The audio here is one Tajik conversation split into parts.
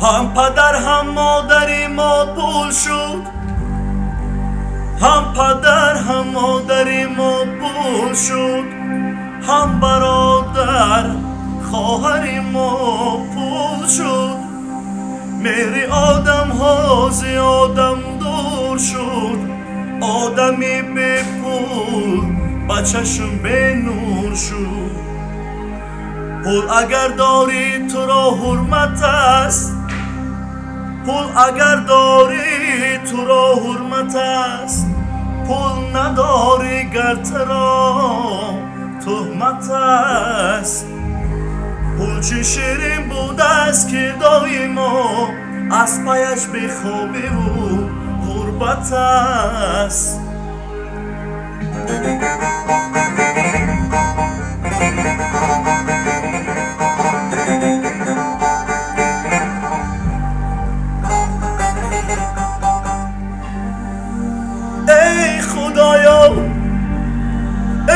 Ҳам падар, ҳам модари мо пул шуд, ҳам падар, ҳам модари мо пул шуд, ҳам бародар, хоҳари мо пул шуд. Меҳри одамҳо зи одам дур шуд, одами бепул ба чашм бенур шуд. Пул агар дорӣ, туро ҳурмат аст, пул агар дорӣ, туро ҳурмат аст, пул надорӣ, гар туро туҳмат аст. Пул чӣ ширин будааст, ки доимо аз паяш бехобиву ғурбат аст. Эй Худоё,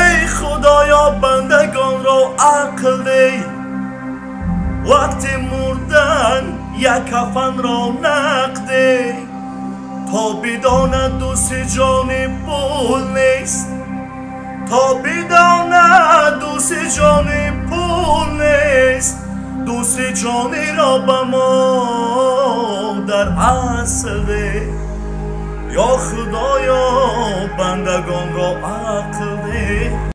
эй Худоё, бандагонро ақл дей, вақти мурдан як кафанро нақд дей, то бидонад дӯсти ҷони пул нест, то бидонад дӯсти ҷони пул нест, дӯсти ҷониро ба мо дар асл дей. Ё Худоё, бандагонро ақл деҳ.